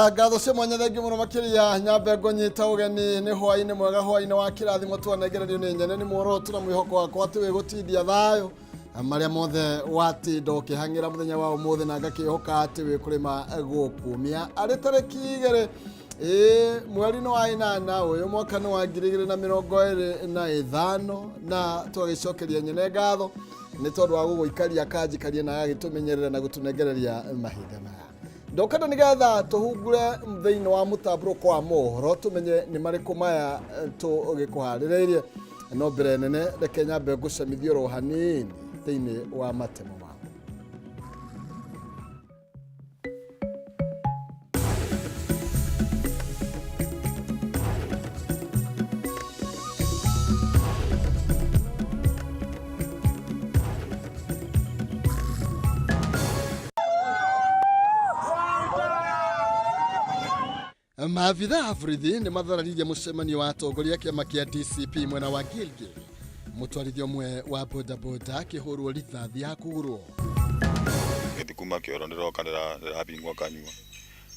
Oya, ngatho cia mwanya, thengiũ mũno makĩria. Nyambe ngũnyita ũgeni, nĩ hwaĩ-inĩ mwega, hwaĩ-inĩ wa kĩrathimo. Twanengererio nĩ nyene nĩ muoroto na mwĩhoko wakwa atĩ wĩgũtindia thayũ marĩa mothe watinda ũkĩhang'ĩra mũthenya wa ũmũthĩ, na ngakĩhoka atĩ wĩ kũrĩma gũkumia arĩ tarĩki 2, ĩĩ, mweri-inĩ wa 8 ũyũ, mwaka nĩ wa 2025, na twagĩcokeria nyene ngatho nĩ tondũ wa gũgũikaria akanjikaria na agagĩtũmenyerera na gũtũnengereria mahinda maya. Ndokenda nĩgetha tũhungure thĩinĩ wa mũtambũrũko wa mohoro, tũmenye nĩ marĩkũ maya tũgĩkũharĩrĩirie, no mbere nene reke nyambe ngũcemithie oro hanini thĩinĩ wa matemo mamo. Maabitha a borithi nĩ mathararirie mũcemanio wa atongoria a kĩama kĩa DCP mwena wa Gilgil. Mũtwarithia ũmwe wa bodaboda akĩhũrwo rithathi ya kũgũrũ. Ngĩthiĩ kuma kĩoro ndĩroka ndĩrabingwo kanyua,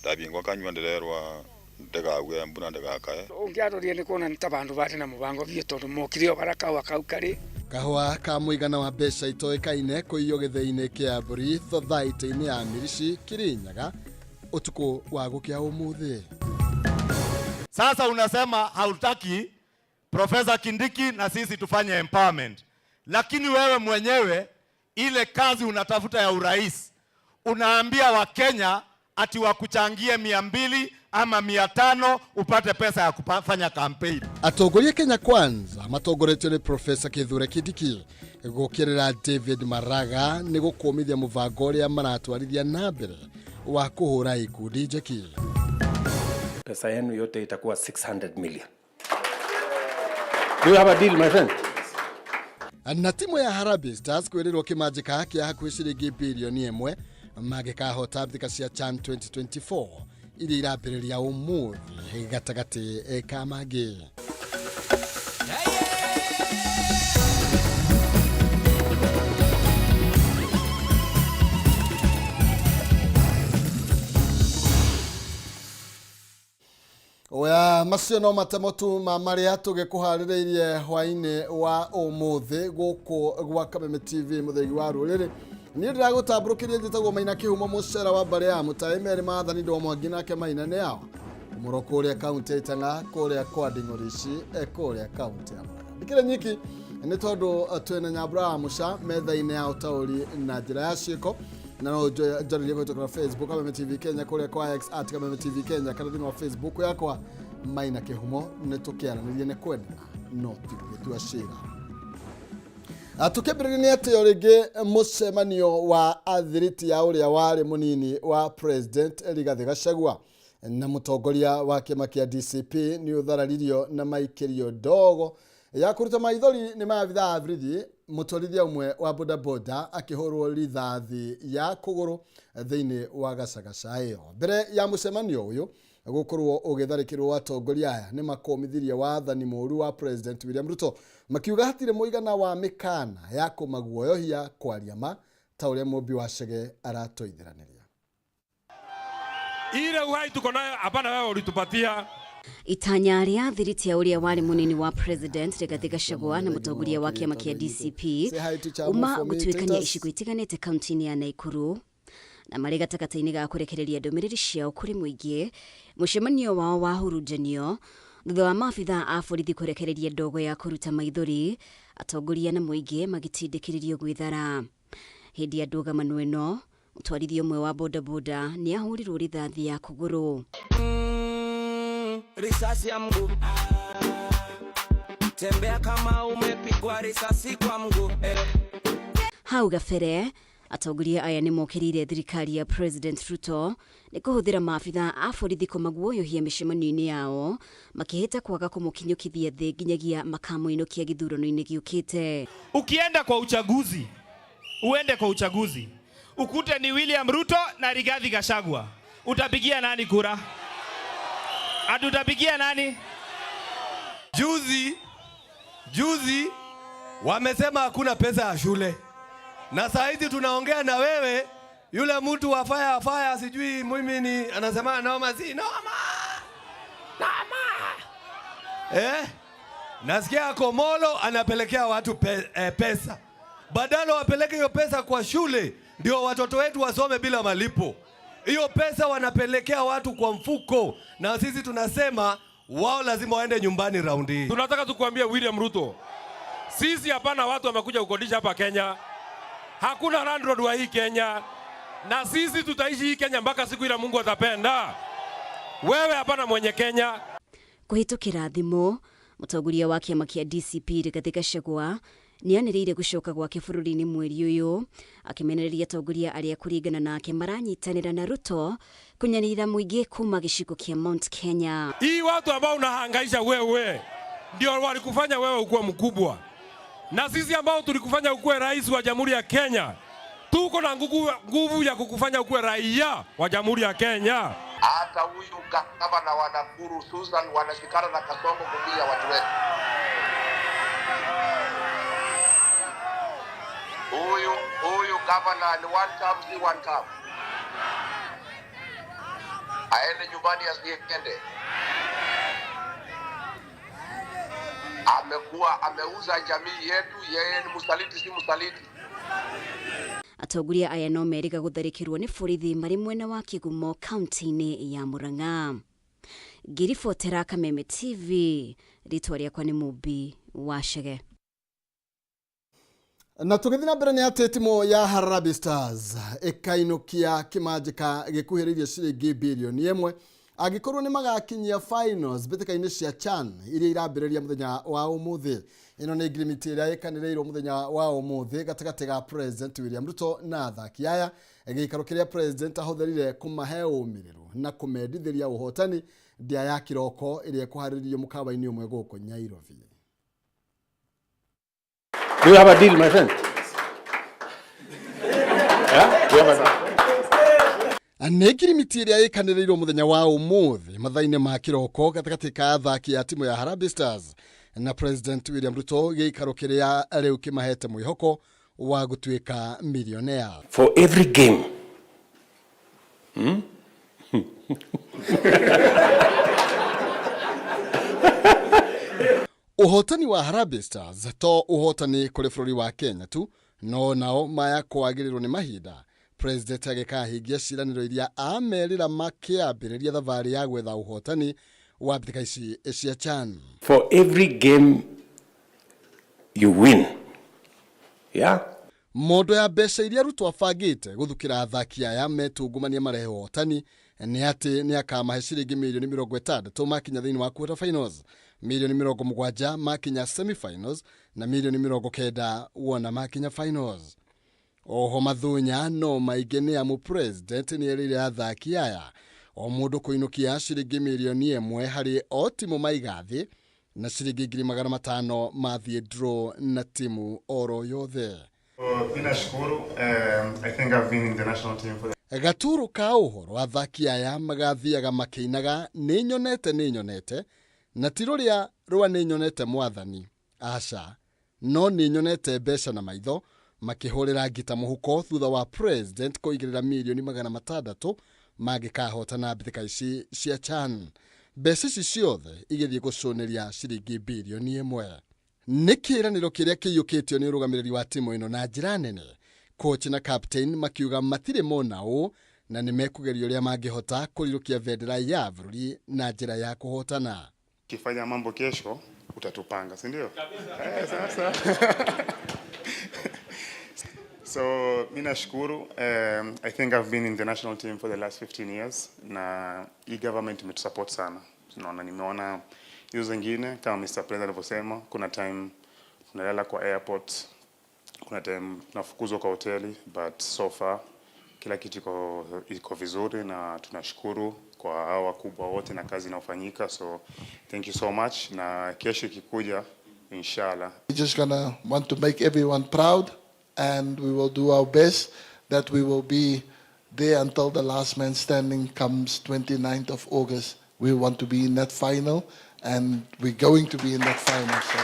ndabingwo kanyua ndĩrerwa ndĩgauge mbu na ndĩgakae. Ũngĩarorire nĩ kuona nĩ ta bandũ barĩ na mũbango biũ tondũ mokire o barĩa kahũa kau karĩ. Kahũa ka mũigana wa mbeca itoĩkaine kũiywo gĩthĩi-inĩ kĩa mbũri thothaitĩ-inĩ ya Mirici, Kirinyaga, ũtukũ wa gũkĩa ũmũthĩ. Sasa unasema hautaki Profesa Kindiki na sisi tufanye empowerment, lakini wewe mwenyewe ile kazi unatafuta ya urais unaambia Wakenya ati wakuchangie 200 ama 500 upate pesa ya kufanya campaign. Atongoria Kenya Kwanza matongoretio nĩ Profesa Kithure Kindiki gũkĩrĩra David Maraga nĩ gũkũmithia mũbango ũrĩa maratwarithia na mbere wa kũhũra ikundi njeki. Pesa yenu yote itakuwa 600 million. Do you have a deal, my friend? Na timu ya Harambee Stars kwĩrĩrwo kĩmanjĩka kĩa hakuhĩ ciringi birioni 1 mangĩkahota mbĩtĩka cia CHAN 2024 iria irambĩrĩria ũmũthĩ, gatagatĩ ka mangĩ. Oya, macio no matemo tu ma marĩa tũgĩkũharĩrĩirie hwainĩ wa ũmũthĩ gũkũ gwa Kameme TV, mũthegi wa rũrĩrĩ. Niĩ ndĩragũtambũrũkĩria, njĩtagwo Maina Kĩhumo, mũcera wa mbarĩ ya mũtaĩ merĩ maathani ndwa mwangi nake Maina nĩ awa mũro kũrĩa kaunti ya Itang'a, kũrĩa kwa Nding'orici, kũrĩa kaunti ya Murang'a. Ndikĩrĩ nyiki nĩ tondũ twĩna Nyambura wa Mũca metha-inĩ ya ũtaũri na njĩra ya ciĩko, na no njarĩrie kũhĩtũkĩra Facebook Kameme TV Kenya, kũrĩa kwa X @KamemeTV Kenya, kana thĩinĩ wa Facebook yakwa Maina Kĩhumo, nĩ tũkĩaranĩrie. Nĩ kwendana no ti gũgĩtua cira. Tũkĩambĩrĩria nĩ atĩ o rĩngĩ mũcemanio wa athiriti ya ũrĩa warĩ mũnini wa President Rigathĩ Gachagua na mũtongoria wa kĩama kĩa DCP nĩ ũthararirio na maikĩrio ndogo ya kũruta maithori nĩ maabitha a borithi, mũtwarithia ũmwe wa bodaboda akĩhũrwo rithathi ya kũgũrũ thĩinĩ wa gacagaca ĩyo. Mbere ya mũcemanio ũyũ gũkorwo ũgĩtharĩkĩrwo, atongoria aya nĩ makũmithirie wathani mũru wa President William Ruto, makiuga hatirĩ mũigana wa mĩkana ya kũmaguoyohia kwaria ma, ta ũrĩa Mũmbi wa Chege aratoitheranĩria. Ile uhai tuko nayo, hapana wewe ulitupatia. Itanya rĩa thiriti ya ũrĩa warĩ mũnini wa President Rigathĩ Gachagua na mũtongoria wa kĩama kĩa DCP uma gũtuĩkania icigo itiganĩte kaunti-inĩ ya Naikuru, na marĩ gatagatĩ-inĩ ga kũrekereria ndũmĩrĩri ciao kũrĩ mũingĩ, mũcemanio wao wahurunjanio thutha wa maabitha a borithi kũrekereria ndogo ya kũruta maithori, atongoria na mũingĩ magĩtindĩkĩrĩrio gwĩthara. Hĩndĩ ya ndũgamano ĩno, mũtwarithia ũmwe wa bodaboda nĩ ahũrirwo rithathi ya kũgũrũ. Risasi ya mguu, tembea kama umepigwa risasi kwa mguu eh. Hau gabere atongoria aya nĩ mokĩrĩire thirikari ya President Ruto nĩ kũhũthĩra maabitha a borithi kũmaguoyohia mĩcemanio-inĩ yao, makĩhĩta kwaga kũmũkinyũkithia thĩ nginyagia makamũinũkia gĩthurano-inĩ gĩũkĩte. Ukienda kwa uchaguzi, uende kwa uchaguzi, ukute ni William Ruto na Rigathi Gachagua, utapigia nani kura? Ati utapigia nani? Juzi juzi wamesema hakuna pesa ya shule, na saa hizi tunaongea na wewe, Yule mtu wa fire fire, sijui mimi ni anasema noma, si noma noma, eh? Nasikia Komolo anapelekea watu pesa, badala wapeleke hiyo pesa kwa shule ndio watoto wetu wasome bila malipo. Hiyo pesa wanapelekea watu kwa mfuko, na sisi tunasema wao lazima waende nyumbani raundi hii. Tunataka tukuambie William Ruto, sisi hapana watu wamekuja kukodisha hapa Kenya, hakuna landlord wa hii Kenya, na sisi tutaishi hii Kenya mpaka siku ile Mungu atapenda. Wewe hapana mwenye Kenya. Kũhĩtũkĩra thimũ, mũtongoria wa kĩama kĩa DCP Rigathĩ Gachagua nĩanĩrĩire gũcoka gwake bũrũri-inĩ mweri ũyũ, akĩmenereria atongoria arĩa kũringana nake maranyitanĩra na Ruto kũnyarira mũingĩ kuma gĩcigo kĩa Mount Kenya. Hii watu ambao unahangaisha wewe ndio walikufanya wewe ukuwe mkubwa, na sisi ambao tulikufanya ukuwe rais wa Jamhuri ya Kenya tuko na nguvu ya kukufanya ukuwe raia wa Jamhuri ya Kenya. Hata huyu gavana wa Nakuru Susan wanashikana na Kasongo kupiga watu wetu. Huyu gavana ni one term, si one term. Aende nyumbani asiende. Amekuwa ameuza jamii yetu, yeye ni msaliti, si msaliti. Atongoria aya no merĩga gũtharĩkĩrwo nĩ borithi marĩ mwena wa Kĩgumo kaunti-inĩ ya Murang'a. Ngĩribotera Kameme TV, rĩtwa rĩakwa nĩ Mũmbi wa Chege. Na tũgĩthiĩ na mbere nĩ atĩ timu ya Harambee Stars ĩkainũkia kĩmanjĩka gĩkuhĩrĩirie ciringi birioni 1 angĩkorwo nĩ magakinyia finals mbĩtĩka-inĩ cia CHAN iria irambĩrĩria mũthenya wa ũmũthĩ. Ĩno nĩ ngirimiti ĩrĩa ĩkanĩrĩirwo mũthenya wa ũmũthĩ gatagatĩ ga President William Ruto na athaki aya, gĩikaro kĩrĩa President ahũthĩrire kũmahe ũmĩrĩru na kũmendithĩria ũhotani ndĩa ya kĩroko ĩrĩa ĩkũharĩrĩrio mũkawa-inĩ ũmwe gũkũ Nairobi. Do you have a deal, my friend? Yeah? Do you have a deal? Nĩ ngirimiti ĩrĩa ĩkanĩrĩirwo mũthenya wa ũmũthĩ mathaa-inĩ ma kĩroko gatagatĩ ka athaki a timu ya Harambee Stars na President William Ruto, gĩikaro kĩrĩa rĩu kĩmahete mwĩhoko wa gũtuĩka millionaire. For every game. Ũhotani wa Harambee Stars to ũhotani kũrĩ bũrũri wa Kenya tu, no nao maya kwagĩrĩrwo nĩ mahinda. President agĩkahingia ciĩranĩro iria amerira makĩambĩrĩria thabarĩ ya gwetha ũhotani wa mbĩtĩka ici cia CHAN. For every game you win. Yeah? Mondo ya mbeca iria Ruto abangĩte gũthukĩra athaki aya metungumania marehe ũhotani nĩ atĩ nĩ akamahe ciringi mirioni 60 makinya thĩinĩ wa quarter finals, mirioni 70 makinya semi finals na mirioni 90 wona makinya finals. Oho mathunya no maingĩ nĩ amu President nĩ erĩire athaki aya o mũndũ kũinũkia ciringi mirioni 1 harĩ o timu maiga thĩ na ciringi 500,000 mathiĩ draw na timu oro yothe. Ninashukuru. I think I've been in the national team for the Gaturu ka ũhoro athaki aya magathiaga makĩinaga nĩ nyonete nĩ nyonete na ti rũrĩa rwa nĩ nyonete mwathani, aca, no nĩ nyonete mbeca na maitho makĩhũrĩra ngita mũhuko thutha wa President kũigĩrĩra mirioni 600 mangĩkahotana mbĩtĩka ici cia CHAN. Mbeca ici ciothe igĩthiĩ gũcũnĩria ciringi birioni 1. Nĩ kĩĩranĩro kĩrĩa kĩiyũkĩtio nĩ ũrũgamĩrĩri wa timu ĩno na njĩra nene. Coach na captain makiuga matirĩ mona ũũ na nĩ mekũgeria ũrĩa mangĩhota kũrirũkia bendera ya bũrũri na njĩra ya kũhotana. Ukifanya mambo kesho utatupanga, si ndio? Sasa. So mimi nashukuru. I think I've been in the national team for the last 15 years na hii government imetusupport sana. Tunaona, nimeona hizo zingine kama Mr. President alivyosema, kuna time tunalala kwa airport, kuna time tunafukuzwa kwa hoteli, but so far kila kitu iko vizuri na tunashukuru kwa hao wakubwa wote na kazi inayofanyika, so thank you so much, na kesho ikikuja inshallah. We're just going to want to make everyone proud, and we will do our best that we will be there until the last man standing comes 29th of August. We want to be in that final, and we're going to be in that final. So.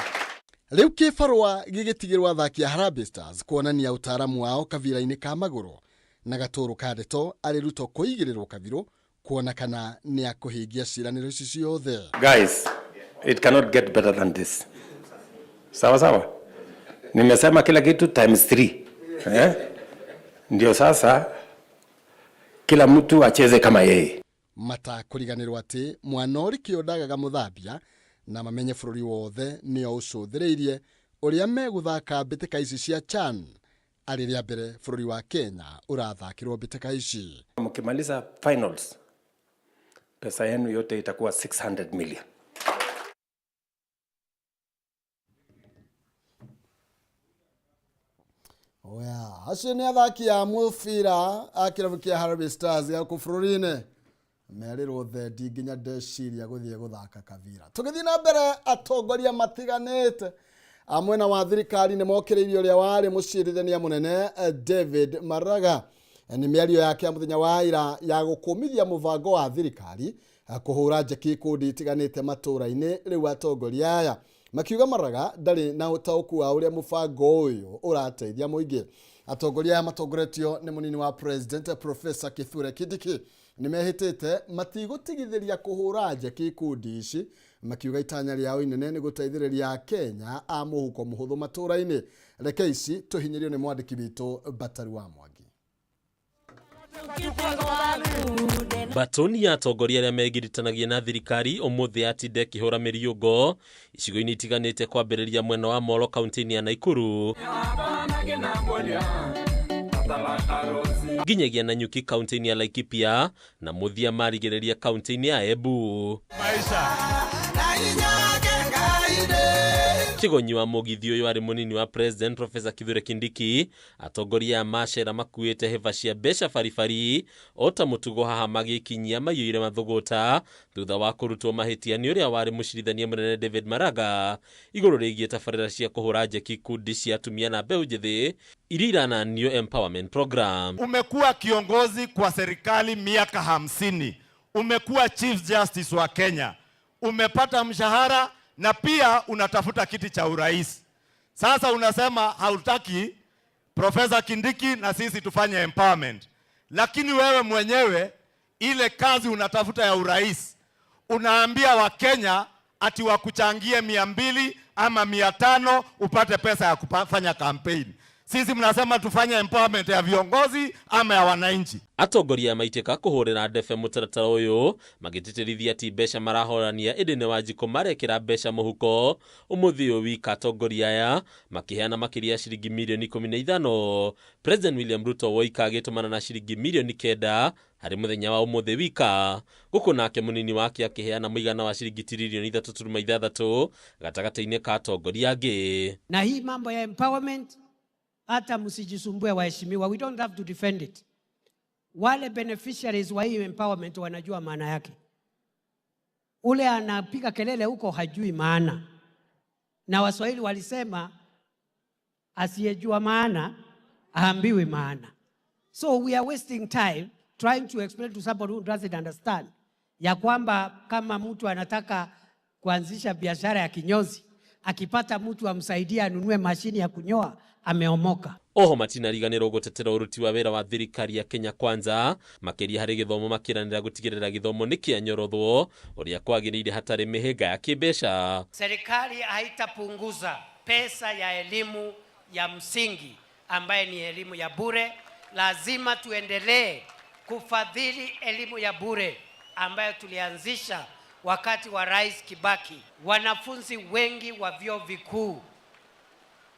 Rĩu kĩbarũa gĩgĩtigĩrwo athaki a Harambee Stars kuonania ũtaaramu wao kabira-inĩ ka magũrũ. Na gatũrũ ka ndeto arĩ Ruto kũigĩrĩrwo kabirũ kuona kana nĩ akũhingia ciĩranĩro ici ciothe. Guys, it cannot get better than this. Sawa sawa, nimesema kila kitu times 3, eh? Ndio sasa kila mtu acheze kama yeye. Matakũriganĩrwo atĩ mwana ũrĩ kĩo ndagaga mũthambia na mamenye bũrũri wothe nĩo ũcũthĩrĩirie ũrĩa megũthaka mbĩtĩka ici cia CHAN arĩ rĩa mbere bũrũri wa Kenya ũrathakĩrwo mbĩtĩka ici. Mkimaliza finals, pesa yenu yote itakuwa 600 million. Oya, acio nĩ athaki a mũbira a kĩrabu kĩa Harambee Stars gũkũ bũrũri-inĩ merĩrwo thendi nginya ndeciria gũthiĩ gũthaka kabira. Tũgĩthiĩ na mbere, atongoria matiganĩte a mwena wa thirikari nĩ mokĩrĩirie ũrĩa warĩ mũcirithania mũnene David Maraga nĩ mĩario yake ya mũthenya wa ira ya gũkũmithia mũbango wa thirikari kũhũra njeki ikundi itiganĩte matũra-inĩ. Rĩu atongoria aya makiuga Maraga ndarĩ na ũtaũku wa ũrĩa mũbango ũyũ ũrateithia mũingĩ. Atongoria aya matongoretio nĩ mũnini wa president Professor Kithure Kindiki nĩ mehĩtĩte matigũtigithĩria kũhũra njeki ikundi ici, makiuga itanya rĩao inene nĩ gũteithĩrĩria Kenya a mũhuko mũhũthũ matũra-inĩ. Reke ici tũhinyĩrio nĩ mwandĩki witũ Batari wa Mwangi. Batoni ya atongoria arĩa megiritanagia na thirikari ũmũthĩ yatinda ĩkĩhũra mĩriũngo icigo-inĩ itiganĩte kwambĩrĩria mwena wa Molo kaunti-inĩ ya Naikuru nginyagia Nanyuki kaunti-inĩ ya Laikipia na mũthia marigĩrĩria kaunti-inĩ ya Embu. Kigonyi wa mũgithi ũyũ arĩ mũnini wa president Professor Kithure Kindiki. Atongoria a macera makuĩte hĩba cia mbeca baribari o ta mũtugo haha magĩkinyia maiyũire mathũgũta thutha wa kũrutwo mahĩtia nĩ ũrĩa warĩ mũcirithania mũnene David Maraga igũrũ rĩgiĩ tabarĩra cia kũhũra njeki kundi cia atumia na mbeũ njĩthĩ iria irananio empowerment program. Umekuwa kiongozi kwa serikali miaka 50, umekuwa Chief Justice wa Kenya, umepata mshahara na pia unatafuta kiti cha urais. Sasa unasema hautaki Professor Kindiki na sisi tufanye empowerment, lakini wewe mwenyewe ile kazi unatafuta ya urais unaambia Wakenya ati wakuchangie 200 ama 500 upate pesa ya kufanya campaign. Sisi mnasema tufanye empowerment ya viongozi ama ya wananchi. Atongoria maitĩka kũhũrĩra ndebe mũtaratara ũyũ magĩtĩtĩrithia ti mbeca marahorania ĩndĩ nĩ Wanjikũ marekĩra mbeca mũhuko. Ũmũthĩ ũyũ wika atongoria aya makĩheana makĩria ya ciringi mirioni 15. President William Ruto woika agĩtũmana na ciringi mirioni 9 harĩ mũthenya wa ũmũthĩ wika, gũkũ nake mũnini wake akĩheana mũigana wa ciringi tiririoni 3.6 gatagatĩ-inĩ ka atongoria angĩ. Na hii mambo ya empowerment hata msijisumbue waheshimiwa, we don't have to defend it. Wale beneficiaries wa hii empowerment wanajua maana yake. Ule anapiga kelele huko hajui maana. Na Waswahili walisema asiyejua maana haambiwi maana. So we are wasting time trying to explain to somebody who doesn't understand ya kwamba kama mtu anataka kuanzisha biashara ya kinyozi, akipata mtu amsaidie anunue mashini ya kunyoa, ameomoka. Oho matinariganĩrwo gũtetera ũruti wa wĩra wa thirikari ya Kenya Kwanza makĩria harĩ gĩthomo makĩranĩra gũtigĩrĩra gĩthomo nĩ kĩanyorothwo ũrĩa kwagĩrĩire hatarĩ mĩhĩnga ya kĩmbeca. Serikali haitapunguza pesa ya elimu ya msingi ambaye ni elimu ya bure. Lazima tuendelee kufadhili elimu ya bure ambayo tulianzisha wakati wa Rais Kibaki. Wanafunzi wengi wa vyuo vikuu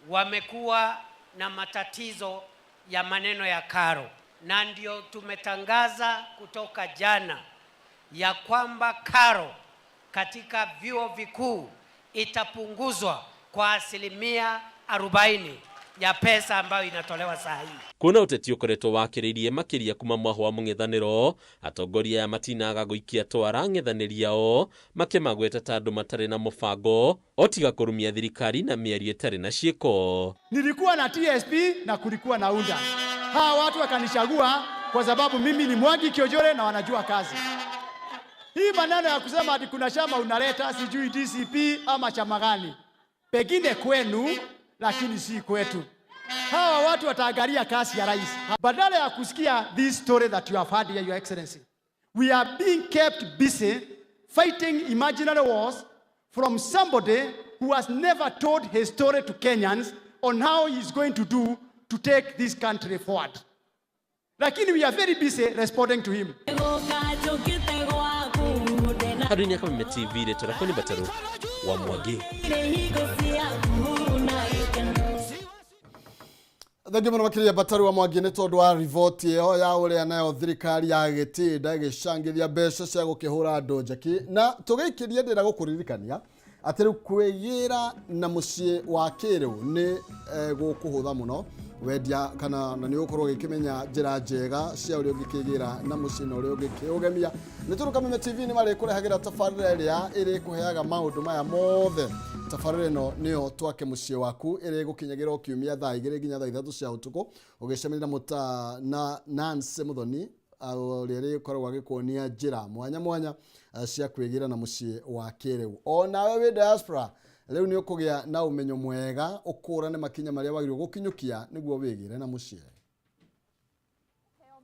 wamekuwa na matatizo ya maneno ya karo, na ndio tumetangaza kutoka jana ya kwamba karo katika vyuo vikuu itapunguzwa kwa 40% ya pesa ambayo inatolewa saa hii. Kuona uteti ukoretwo wakiririe makiria kuma mwaho wa mũng'ethanĩro, atongoria aya matinaga gũikia twara ng'ethanĩri ao makĩmagweta ta andũ matarĩ na mũbango o tiga kũrumia thirikari na mĩario ĩtarĩ na ciĩko. Nilikuwa na TSP na kulikuwa na UNDA. Hawa watu wakanichagua kwa sababu mimi ni Mwangi Kiojore na wanajua kazi. Hii maneno ya kusema ati kuna chama unaleta sijui DCP ama chama gani, pengine kwenu lakini si kwetu. Hawa watu wataangalia kazi ya rais badala ya kusikia this story that you have had here, Your Excellency. We are being kept busy fighting imaginary wars from somebody who has never told his story to Kenyans on how he is going to do to take this country forward. Lakini we are very busy responding to him. Handũ-inĩ ya Kameme TV rĩtwa rĩakwa nĩ Mbatarũ wa Mwangi. Thengiũ mũno makĩria Mbatarũ wa Mwangi nĩ tondũ wa riboti ĩyo ya ũrĩa nayo thirikari ya gĩtinda ĩgĩcangithia mbeca cia gũkĩhũra andũ njeki. Na tũgĩikĩria ndĩra gũkũririkania atĩ rĩu kwĩgĩra na mũciĩ wa kĩrĩu nĩ gũkũhũtha mũno wendia kana na nĩ ũgũkorwo ũgĩkĩmenya njĩra njega cia ũrĩa ũngĩkĩgĩra na mũciĩ na ũrĩa ũngĩkĩũgemia. Nĩ tondũ Kameme TV nĩ marĩkũrehagĩra tabarĩra ĩrĩa ĩrĩkũheaga maũndũ maya mothe. Tabarĩra ĩno nĩyo Twake Mũciĩ Waku, ĩrĩa ĩgũkinyagĩra o kiumia thaa 2 nginya thaa 3 cia ũtukũ, ũgĩcemania na mũta na Nancy Muthoni ũrĩa rĩkoragwo agĩkuonia njĩra mwanya mwanya cia kwĩgĩra na mũciĩ wa kĩrĩu. O nawe wĩ diaspora rĩu nĩ ũkũgĩa na ũmenyo mwega ũkũrane makinya marĩa wagĩrĩirwo gũkinyũkia nĩguo wĩgĩre na mũciĩ.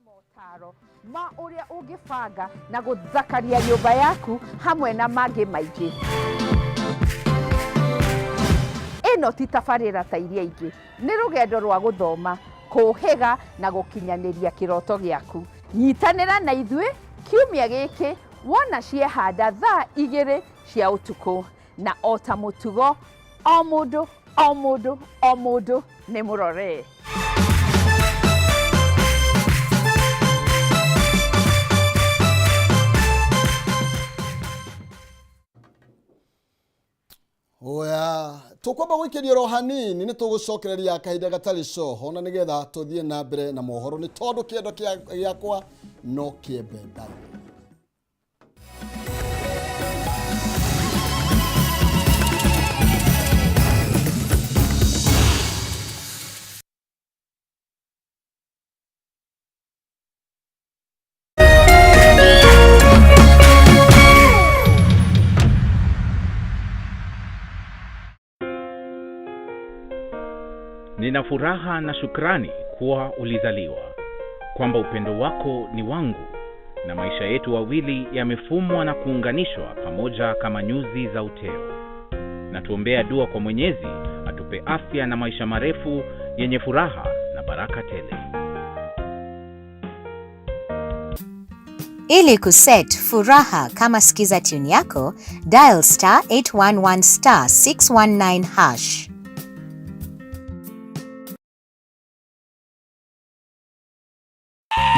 Motaro ma ũrĩa ũngĩbanga na gũthakaria nyũmba yaku hamwe na mangĩ maingĩ. Ĩno ti tabarĩra ta iria ingĩ, nĩ rũgendo rwa gũthoma, kũhĩga na gũkinyanĩria kĩroto gĩaku. Nyitanĩra na ithuĩ kiumia gĩkĩ wona ciehanda thaa 2 cia ũtukũ, na o ta mũtugo o mũndũ o mũndũ o mũndũ nĩ mũrore. Oya, tũkwamba gũikĩria oro hanini nĩ tũgũcokereria kahinda gatarĩ coho na nĩgetha tũthiĩ na mbere na mohoro nĩ tondũ kĩendo gĩakwa no kĩembe ndari. Nina furaha na shukrani kuwa ulizaliwa, kwamba upendo wako ni wangu na maisha yetu wawili yamefumwa na kuunganishwa pamoja kama nyuzi za uteo. Na tuombea dua kwa Mwenyezi atupe afya na maisha marefu yenye furaha na baraka tele. Ili kuset furaha kama skiza tune yako, dial star 811 star 619 hash.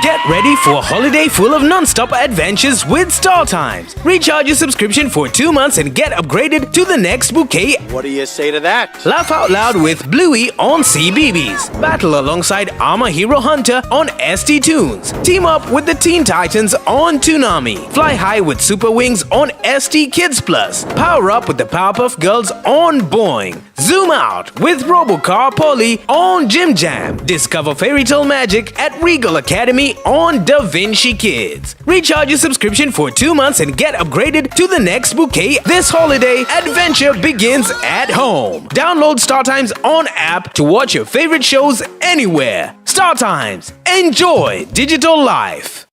Get ready for a holiday full of non-stop adventures with Star Times. Recharge your subscription for 2 months and get upgraded to the next bouquet. What do you say to that? Laugh out loud with Bluey on CBeebies. Battle alongside Armor Hero Hunter on ST Toons. Team up with the Teen Titans on Toonami. Fly high with Super Wings on ST Kids Plus. Power up with the Powerpuff Girls on Boing. Zoom out with Robocar Polly on Jim Jam. Discover fairy tale magic at Regal Academy on Da Vinci Kids. Recharge your subscription for 2 months and get upgraded to the next bouquet. This holiday, adventure begins at home. Download Star Times on app to watch your favorite shows anywhere. Star Times. Enjoy digital life.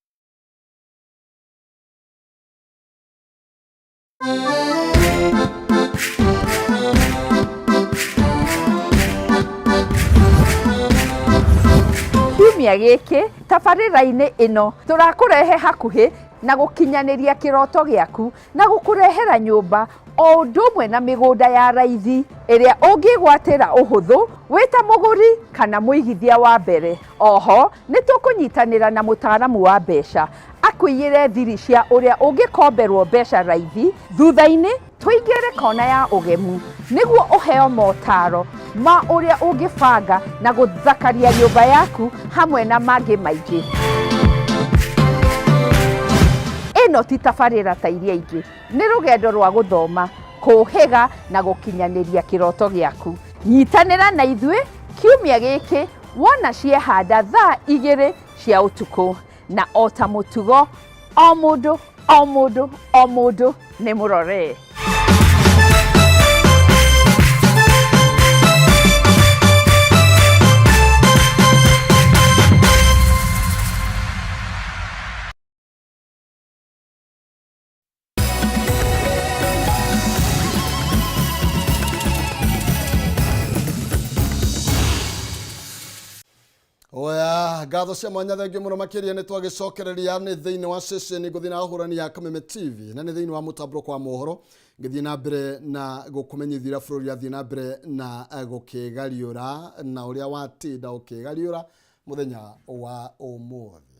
Kiumia gĩkĩ tabarĩra-inĩ ĩno tũrakũrehe hakuhĩ na gũkinyanĩria kĩroto gĩaku na gũkũrehera nyũmba o ũndũ ũmwe na mĩgũnda ya raithi ĩrĩa ũngĩgwatĩra ũhũthũ wĩ ta mũgũri kana mũigithia wa mbere. Oho nĩ tũkũnyitanĩra na mũtaaramu wa mbeca akũiyĩre thiri cia ũrĩa ũngĩkomberwo mbeca raithi. Thutha-inĩ tũingĩre kona ya ũgemu nĩguo ũheo motaro ma ũrĩa ũngĩbanga na gũthakaria nyũmba yaku hamwe na mangĩ maingĩ. Ĩno ti tabarĩra ta iria ingĩ, nĩ rũgendo rwa gũthoma, kũhĩga na gũkinyanĩria kĩroto gĩaku. Nyitanĩra na ithuĩ kiumia gĩkĩ wona ciehanda thaa 2 cia ũtukũ, na o ta mũtugo o mũndũ o mũndũ o mũndũ nĩ mũrore. Oya, ngatho cia mwanya thengio muno makiria nĩ twagĩcokereria nĩ thĩinĩ wa ceceni ngũthiĩ na ahũrani ya Kameme TV na nĩ thĩinĩ wa mũtambũrũko wa mohoro ngĩthiĩ na mbere na gũkũmenyithia ũrĩa bũrũri ũrathiĩ na mbere na gũkĩgariũra na ũrĩa watinda ũkĩgariũra mũthenya wa ũmũthĩ.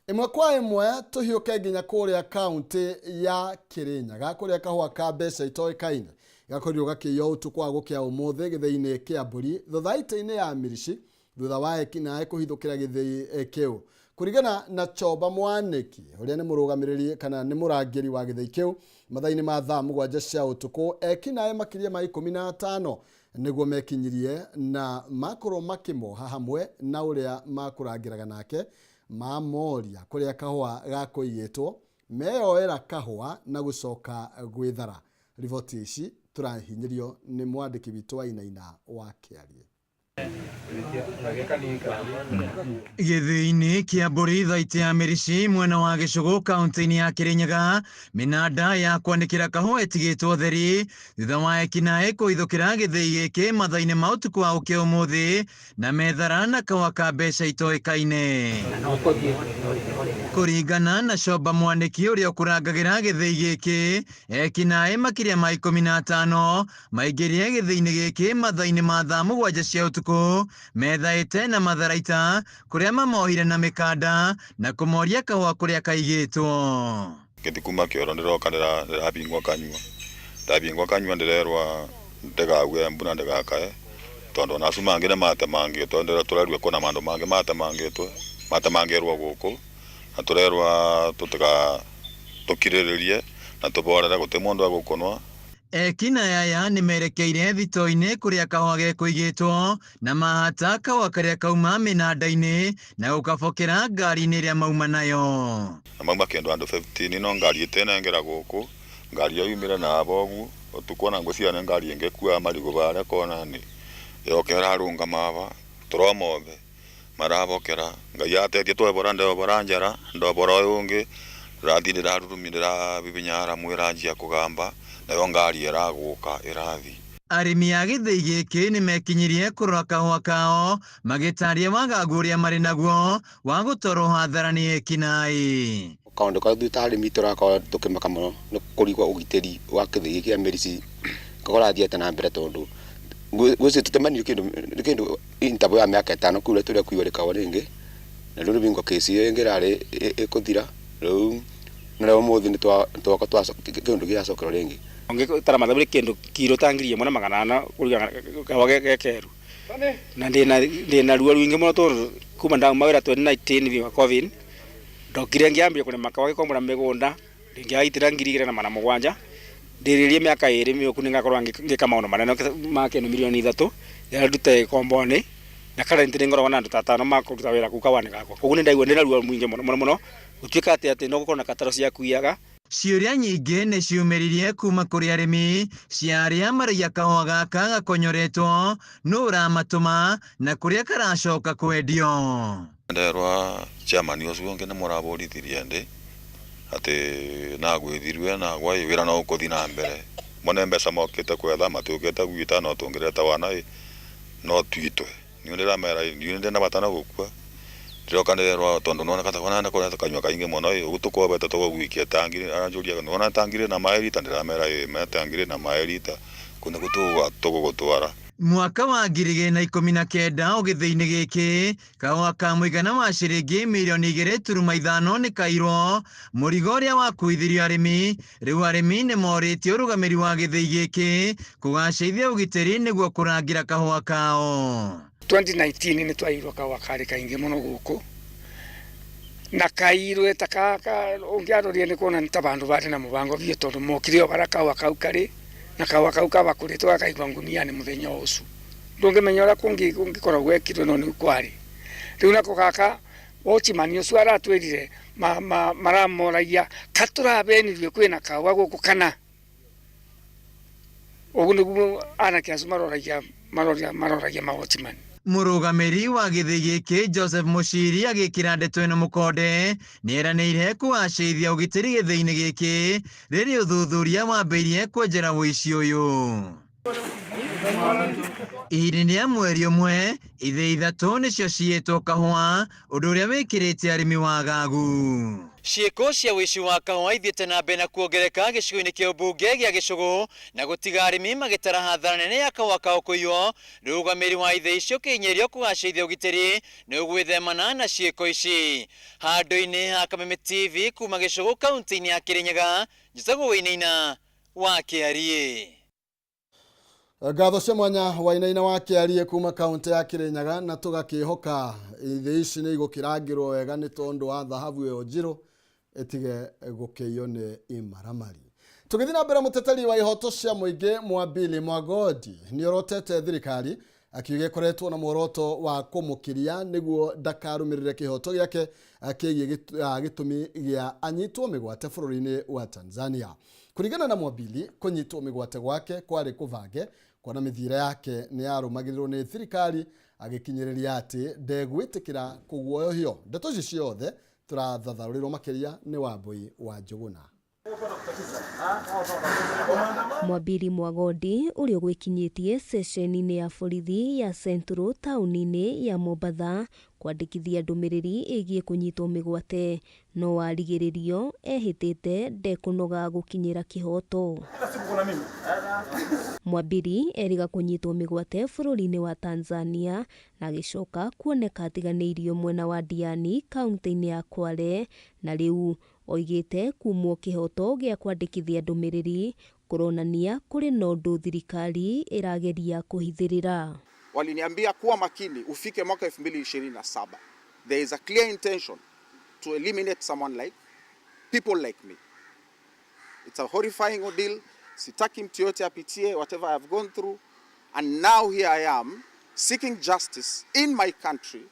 Ĩmwe kwa ĩmwe tũhiũke nginya kũrĩa kaunti ya Kirinyaga kũrĩa kahũa ka mbeca itoĩkaine gakorirwo gakĩiywo ũtukũ wa gũkĩa ũmũthĩ gĩthĩi-inĩ kĩa mbũri thothaitĩ-inĩ ya Mirici thutha wa ekinaĩ kũhithũkĩra gĩthĩi kĩu. Kũringana na Chomba Mwanĩki ũrĩa nĩ mũrũgamĩrĩri kana nĩ mũrangĩri wa gĩthĩi kĩu, mathaa-inĩ ma thaa 7 cia ũtukũ ekinaĩ makĩria ma 15 nĩguo mekinyirie na makorwo makĩmoha hamwe na ũrĩa makũrangĩraga nake mamoria kũrĩa kahũa gakũigĩtwo meyoera kahũa na gũcoka gwĩthara. Riboti ici tũrahinyĩrio nĩ mwandĩki witũ wa Inaina wa Kĩarie. Gĩthĩi-inĩ kĩa mbũri thaitĩ ya Mĩrici mwena wa Gĩcũgũ kaunti-inĩ ya Kĩrĩnyaga, mĩnanda ya kwanĩkĩra kahũa ĩtigĩtwo theri thutha wa ekinaĩ kũhithũkĩra gĩthĩi gĩkĩ mathaa-inĩ ma ũtukũ wa ũkĩa ũmũthĩ na methara na kahũa ka mbeca itoĩkaine. Kũringana na Comba Mwanĩki ũrĩa ũkũrangagĩra gĩthĩi gĩkĩ, ekinaĩ makĩria ma 15 maingĩrire gĩthĩi-inĩ gĩkĩ mathaa-inĩ ma thaa 7 cia ũtukũ methaĩte na matharaita kũrĩa mamohire na mĩkanda na kũmoria kahũa kũrĩa kaigĩtwo. Ngĩthiĩ kuma kĩoro ndĩroka ndĩrabingwo kanyua, ndabingwo kanyua ndĩrerwa ndĩgague mbu na ndĩgakae tondũ ona acio mangĩ nĩmatemangĩtwo, tũrerwo kwĩna mandũ mangĩ matemangĩtwo, matemangĩrwo gũkũ na tũrerwa tũtiga tũkirĩrĩrie na tũborere gũtirĩ mũndũ egũkũnwa. Ekinaĩ aya nĩmerekeire thito-inĩ kũrĩa kahũa gekũigĩtwo na mahata kahũa karĩa kauma mĩnanda-inĩ na gũkabokera ngari-inĩ ĩrĩa mauma nayo. Na mauma kĩndũ andũ 15 no ngari ĩtenengera gũkũ, ngari ĩyo yumire na aba ũguo, ũtukũ ona ngwĩciria nĩ ngari ĩngĩkua marigũ barĩa kona-inĩ yoka ĩrarũngama aba tũromothe marabokera. Ngai atetie twebora ndebora njara ndobora ũyũ ũngĩ ndĩrathiĩ ndĩrarurumia ndĩrabibinya aramu ĩranjia kũgamba nayo ngari ĩragũka ĩrathiĩ. Arĩmi a gĩthĩi gĩkĩ nĩmekinyirie kũrora kahũa kao magĩtaria wagagu ũrĩa marĩ naguo wa gũtwarwo hathara nĩ ekinaĩ. Kaũndũ karĩa ithuĩ ta arĩmi tũrakorwo tũkĩmaka mũno nĩ kũrigwo ũgitĩri wa gĩthĩi kĩa Mĩrici kũrathiĩ atĩa na mbere tondũ ngwĩciria tũtemanirio kĩndũ interval ya mĩaka 5 kũu tũrĩa kuiywo rĩkawa rĩngĩ na rĩu rĩbingwo kĩci ĩngĩ ĩrarĩ ĩkũthira rĩu na rĩu ũmũthĩ nĩ twoka kĩndũ gĩacokerwo rĩngĩ. Ũngĩtara mathabu kĩndũ kiro ta 1400 kũringana kahũa gekeru na ndĩna ruo rũingĩ mũno tondũ kuma ndauma wĩra 2019 wa COVID ndokire ngĩambia kũrĩma kahũa gĩkombora mĩgũnda ndingĩaitĩra 2700 ndĩrĩrie mĩaka 2 mĩũku nĩngakorwo ngĩka maũndũ manene ma kĩndũ mirioni 3 rĩrĩa ndute gĩkombo-inĩ na currently nĩngoragwo na andũ ta 5 ma kũruta wĩra kũu kahũa-inĩ gakwa. Koguo nĩndaigua ndĩna ruo rũingĩ mũno mũno mũno gũtuĩka atĩ no gũkorwo na kataro cia kuiyaga. Ciũria nyingĩ nĩ ciumĩririe kuma kũrĩ arĩmi cia arĩa maraiya kahũa gaka gakonyoretwo nũ ũramatũma na kũrĩa karacoka kwendio. Nderwa chairman ũcio ũngĩ nĩ mũrabũrithirie ndĩ atĩ nagwĩthirwe na gwa wĩra no ũkũthiĩ na mbere mone mbeca mokĩte kwetha matiũkĩte gwita no tũngĩreta wana ĩ no twitwe. Niĩ ndĩramera niĩ ndĩna bata na gũkua ndĩroka ndĩrerwo tondũ nĩwona kata wana nĩ kanyua kaingĩ mũno ĩ ũguo tũkobete tũgũgwikia tangi aranjũria nĩwona tangi rĩ na maĩ rita ndĩramera ĩ me tangi rĩ na maĩ rita kũu nĩkuo tũgũgũtwara. Mwaka wa 2019 ũgĩthĩi-inĩ gĩkĩ kahũa ka mũigana wa ciringi mirioni 2.5 nĩ kairwo mũrigo ũrĩa wakuithirio arĩmi. Rĩu arĩmi nĩ morĩtie ũrũgamĩri wa gĩthĩi gĩkĩ kũgacĩrithia ũgitĩri nĩguo kũrangĩra kahũa kao. 2019 nĩ twairwo kahũa karĩ kaingĩ mũno gũkũ na kairwe ta kaka ũngĩaroria nĩ kuona nĩ ta bandũ barĩ na mũbango biũ tondũ mokire o barĩa kahũa kau karĩ na kahũa kau kabakũrĩtwo gakaigua ngunia-inĩ mũthenya o ũcio. Ndũngĩmenya ũrĩa kũngĩkorwo gwekirwo no nĩu kwarĩ. Rĩu nako gaka watchman ũcio aratwĩrire maramoragia ka tũrabenirie kwĩna kahũa gũkũ kana ũguo nĩguo anake acio maroragia ma watchman. Mũrũgamĩri wa gĩthĩi gĩkĩ Joseph Mũciri agĩkĩra ndeto ĩno mũkonde nĩeranĩire kũgacĩrithia ũgitĩri gĩthĩi-inĩ gĩkĩ rĩrĩa ũthuthuria wambĩrĩirie kwenjera ũici ũyũ. Ihinda-inĩ rĩa mweri ũmwe, ithĩi ithatũ nĩcio ciyĩtwo kahũa, ũndũ ũrĩa wĩkĩrĩte arĩmi wagagu. Ciĩko cia ũici wa kahũa ithiĩte na mbere na kuongereka gĩcigo-inĩ kĩa ũmbunge gĩa Gĩcũgũ na gũtiga arĩmi magĩtara hathara nene ya kahũa kao kũiywo. Rũgamĩrĩri wa ithĩi icio ũkĩhinyĩrĩrio kũgacĩrithia ũgitĩri nĩ ũgwĩthemana na ciĩko ici. Handũ-inĩ ha Kameme TV kuma Gĩcũgũ kaunti-inĩ ya Kĩrĩnyaga, njĩtagwo Wainaina wa Kĩariĩ. Ngatho cia mwanya Wainaina wa Kĩariĩ kuma kaunti ya Kĩrĩnyaga, na tũgakĩhoka ithĩ ici nĩ igũkĩrangĩrwo wega nĩ tondũ wa thahabu ĩyo njirũ ĩtige gũkĩiywo nĩ imaramari. Tũgĩthiĩ na mbere, mũteteri wa ihoto cia mũingĩ Mwambili Mwagodi nĩ orotete thirikari akiuga ĩkoretwo na muoroto wa kũmũkiria nĩguo ndakarũmĩrĩre kĩhoto gĩake kĩgiĩ gĩtũmi gĩa anyitwo mĩgwate bũrũri-inĩ wa Tanzania. Kũringana na Mwambili, kũnyitwo mĩgwate gwake kwarĩ kũbange kuona mĩthiĩre yake nĩ yarũmagĩrĩrwo nĩ thirikari, agĩkinyĩrĩria atĩ ndegwĩtĩkĩra kũguoyohio. Ndeto ici ciothe tũrathathaũrĩrwo makĩria nĩ Wambui wa Njũgũna. Mwambiri Mwagodi ũrĩa ũgwĩkinyĩtie ceceni-inĩ ya borithi ya Central taũni-inĩ ya Mombatha kwandĩkithia ndũmĩrĩri ĩgiĩ kũnyitwo mĩgwate no arigĩrĩrio ehĩtĩte ndekũnoga gũkinyĩra kĩhoto. Mwambiri erĩga kũnyitwo mĩgwate bũrũri-inĩ wa Tanzania na agĩcoka kuoneka atiganĩirio mwena wa Diani kaunti-inĩ ya Kwale, na rĩu oigĩte kumwo kĩhoto gĩa kwandĩkithia ndũmĩrĩri kũronania kũrĩ na ũndũ thirikari ĩrageria kũhithĩrĩra. Waliniambia kuwa makini ufike mwaka 2027. There is a clear intention to eliminate someone like people like me. It's a horrifying ordeal. Sitaki mtu yote apitie whatever I have gone through. And now here I am seeking justice in my country,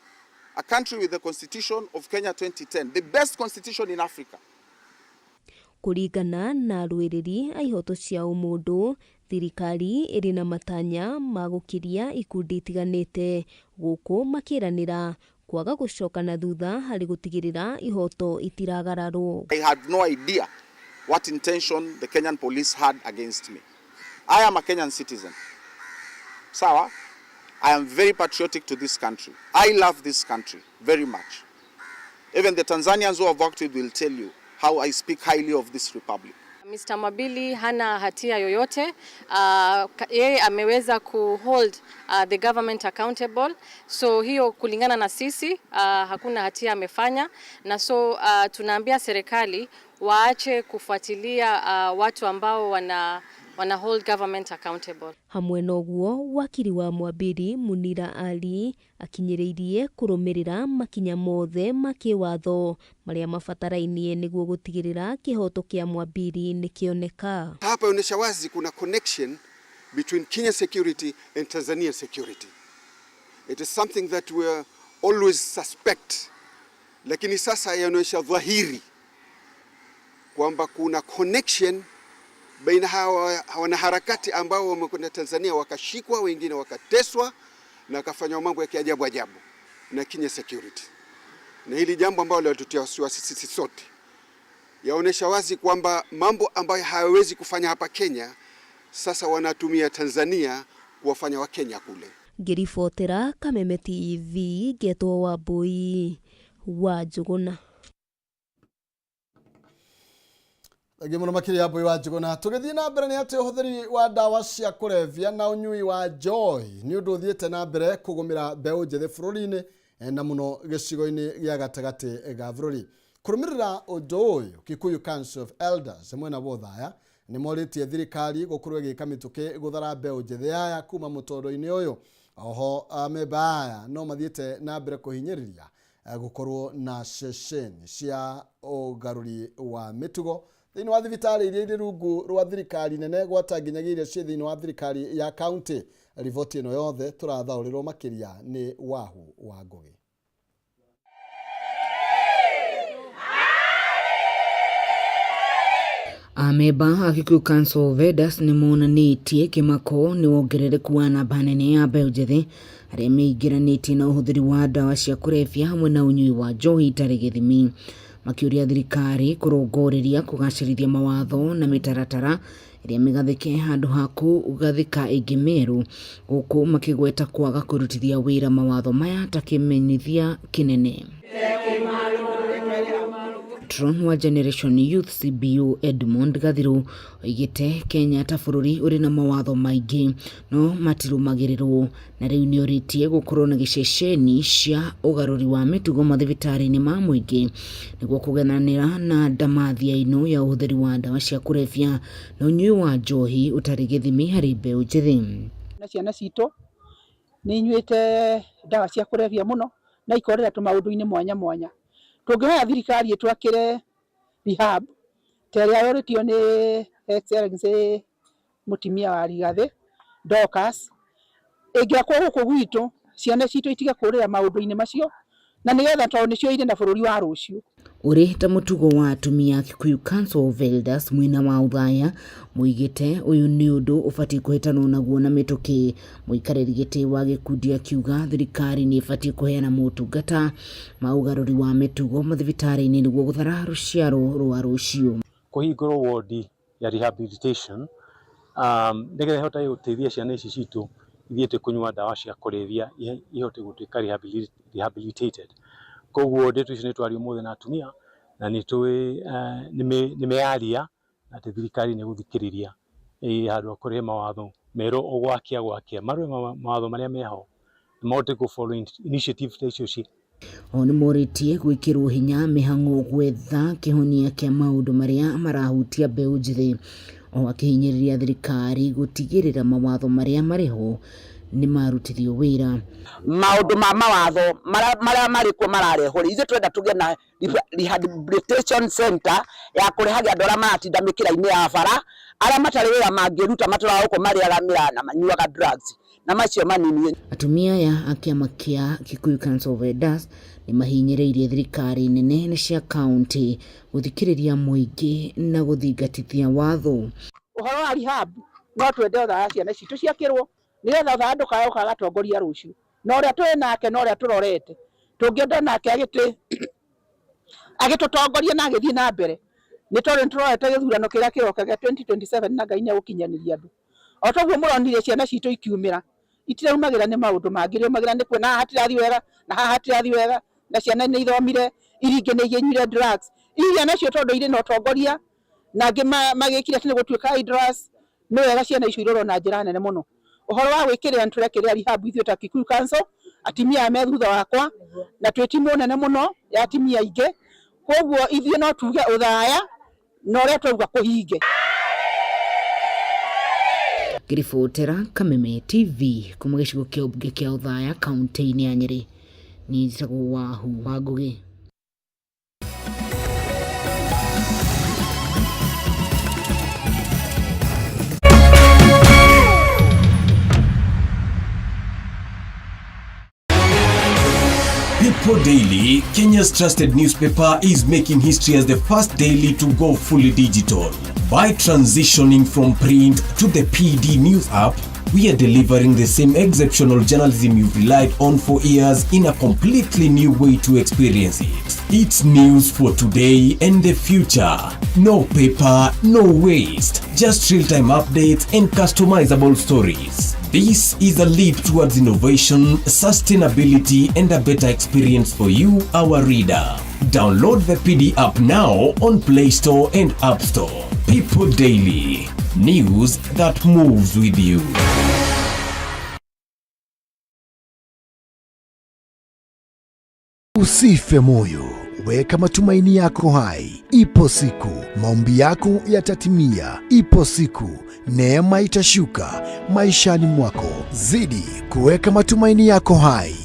a country with the Constitution of Kenya 2010, the best constitution in Africa. Kũringana na arũĩrĩri a ihoto cia ũmũndũ, thirikari ĩrĩ na matanya ma gũkiria ikundi itiganĩte gũkũ makĩranĩra kwaga gũcoka na thutha harĩ gũtigĩrĩra ihoto itiragararwo. I had no idea what intention the Kenyan police had against me. I am a Kenyan citizen. Sawa? I am very patriotic to this country. I love this country very much. Even the Tanzanians who have worked with will tell you how I speak highly of this republic. Mr. Mwabili hana hatia yoyote. Yeye ameweza ku hold the government accountable. So hiyo kulingana na sisi hakuna hatia amefanya, na so tunaambia serikali waache kufuatilia watu ambao wana hold government accountable. Hamwe noguo wakiri wa Mwambiri Munira Ali akinyĩrĩirie kũrũmĩrĩra makinya mothe ma kĩwatho marĩa mabatarainie nĩguo gũtigĩrĩra kĩhoto kĩa Mwambiri nĩkĩoneka. Hapa inaonyesha wazi kuna connection between Kenya security and Tanzania security. It is something that we always suspect, lakini sasa inaonyesha dhahiri kwamba kuna connection baina hawa wanaharakati ambao wamekwenda Tanzania wakashikwa, wengine wakateswa na wakafanywa mambo ya kiajabu ajabu na Kenya security. Na hili jambo ambalo linatutia wasiwasi sisi sote, yaonesha wazi kwamba mambo ambayo hayawezi kufanya hapa Kenya sasa wanatumia Tanzania kuwafanya Wakenya kule. Ngĩribotera Kameme TV ngetwo Wambui wa Njũgũna. Thengiũ mũno makĩria Wambui wa Njũgũna. Tũgĩthiĩ na mbere nĩ atĩ ũhũthĩri wa ndawa cia kũrebia na ũnyui wa njohi nĩ ũndũ ũthiĩte na mbere kũgũmĩra mbeũ njĩthĩ bũrũri-inĩ na mũno gĩcigo-inĩ gĩa gatagatĩ ga bũrũri. Kũrũmĩrĩra ũndũ ũyũ, Kikuyu Council of Elders mwena wa Othaya nĩ morĩtie thirikari gũkorwo ĩgĩka mĩtũkĩ gũthara mbeũ njĩthĩ aya kuma mũtũrĩre-inĩ ũyũ. Oho amemba aya no mathiĩte na mbere kũhinyĩrĩria gũkorwo na ceceni cia ũgarũri wa mĩtugo thĩinĩ wa thibitarĩ iria irĩ rungu rwa thirikari nene gwata nginyagia iria ciĩ thĩinĩ wa thirikari ya kaunti. Riboti ĩno yothe tũrathaũrĩrwo makĩria nĩ Wahu wa Ngũgĩ. Amemba a Kikuyu Council of Elders nĩ monanĩtie kĩmako nĩ wongerereku wa namba nene ya mbeũ njĩthĩ arĩa meingĩranĩtie na ũhũthĩri wa ndawa cia kũrebia hamwe na ũnyui wa njohi itarĩ gĩthimi, makĩũria thirikari kũrongoreria kũgacĩrithia mawatho na mĩtaratara ĩrĩa mĩgathĩke handũ ha kũgathĩka ĩngĩ mĩerũ, gũkũ makĩgweta kwaga kũrutithia wĩra mawatho maya ta kĩmenyithia kĩnene. Patron wa Generation Youth CBO Edmond Gathiru oigĩte Kenya ta bũrũri ũrĩ na mawatho maingĩ no matirũmagĩrĩrwo na rĩu nĩorĩtie gũkorwo na gĩceceni cia ũgarũri wa mĩtugo mathibitarĩ-inĩ ma mũingĩ nĩguo kũgenanĩra na ndamathia ĩno ya ũhũthĩri wa ndawa cia kũrebia na ũnyui wa njohi ũtarĩ gĩthimi harĩ mbeũ njĩthĩ. Na ciana citũ nĩ inyuĩte ndawa cia kũrebia mũno na ikorĩra tũmaũndũ-inĩ mwanya mwanya. Tũngĩhoya thirikari ĩtwakĩre rehab ta ĩrĩa yorĩtio nĩ Excellency mũtumia wa Rigathĩ Dorcas, ĩngĩakwo gũkũ gwitũ ciana citũ itige kũrĩra maũndũ-inĩ macio na nĩgetha tondũ nĩcio irĩ na bũrũri wa rũciũ. Ũrĩ ta mũtugo wa atumia a Kikuyu Council of Elders mwena wa Othaya moigĩte ũyũ nĩ ũndũ ũbatiĩ kũhĩtanwo naguo na mĩtũkĩ. Mũikarĩri gĩtĩ wa gĩkundi akiuga thirikari nĩ ĩbatiĩ kũheana motungata ma ũgarũri wa mĩtugo mathibitarĩ-inĩ nĩguo gũthara rũciaro rwa rũciũ. Kũhingũrwo wodi ya rehabilitation nĩgetha ĩhote gũteithia ciana ici citũ ithiĩte kũnyua ndawa cia kũrebia ihote gũtuĩka rehabilitated. Koguo ndeto icio nĩ twaria ũmũthĩ na atumia na nĩ tũĩ nĩ meyaria na atĩ thirikari nĩ ĩgũthikĩrĩria handũ ha kũrehe mawatho merũ o gwakia gwakia marore mawatho marĩa meho na mahote kũ follow initiative ta icio ci O nĩ morĩtie gwĩkĩrwo hinya mĩhang'o gwetha kĩhonia kĩa maũndũ marĩa marahutia mbeũ njĩthĩ, o akĩhinyĩrĩria thirikari gũtigĩrĩra mawatho marĩa marĩ ho nĩ marutithio wĩra. Maũndũ ma mawatho marĩa marĩ kuo mararehwo rĩ, ithuĩ tũrenda tũgĩe na rehabilitation center ya kũrehage andũ arĩa maratinda mĩkĩra-inĩ ya bara, arĩa matarĩ wĩra mangĩruta matũraga gũkũ marĩaga mĩraa na manyuaga drugs na macio manini. Atumia aya a kĩama kĩa Kikuyu Council of Elders nĩ mahinyĩrĩirie thirikari nene na cia kauntĩ gũthikĩrĩria mũingĩ na gũthingatithia watho. Ũhoro wa rehab no twende Othaya ciana citũ ciakĩrwo nĩgetha Othaya ndũkae gũkaga atongoria rũciũ, na ũrĩa tũrĩ nake na ũrĩa tũrorete tũngĩenda nake agĩtũtongoria na agĩthiĩ na mbere nĩ tondũ nĩ tũrorete gĩthurano kĩrĩa kĩroka gĩa 2027 na Ngai nĩ egũkinyanĩria andũ. O toguo mũronire ciana citũ ikiumĩra, itiraumagĩra nĩ maũndũ mangĩ, iraumagĩra nĩ kuona haha hatirathiĩ wega na haha hatirathiĩ wega na ciana nĩ ithomire, iria ingĩ nĩ inyuire drugs, iria nacio tondũ irĩ na ũtongoria na angĩ magĩkire atĩ nĩ gũtuĩka idlers, nĩ wega ciana icio irorwo na njĩra nene mũno. Ũhoro wa gwĩkĩrĩra nĩ tũrekĩrĩra rehab ithuĩ ta Kikuyu Council, atumia aya me thutha wakwa na twĩ timu nene mũno ya atumia aingĩ, koguo ithuĩ no tuge Othaya na ũrĩa twauga kũhinge. Ngĩribotera Kameme TV kuma gĩcigo kĩa ũmbunge kĩa Othaya kaunti-inĩ ya Nyĩrĩ, niĩ njĩtagwo Wahu wa Ngũgĩ. People Daily, Kenya's trusted newspaper, is making history as the first daily to go fully digital. By transitioning from print to the PD News app, we are delivering the same exceptional journalism you've relied on for years in a completely new way to experience it. It's news for today and the future. No paper, no waste. Just real-time updates and customizable stories. This is a leap towards innovation, sustainability, and a better experience for you, our reader. Download the PD app now on Play Store and App Store. People Daily. News that moves with you. Usife moyo, weka matumaini yako hai. Ipo siku maombi yako yatatimia. Ipo siku neema itashuka maishani mwako. Zidi kuweka matumaini yako hai.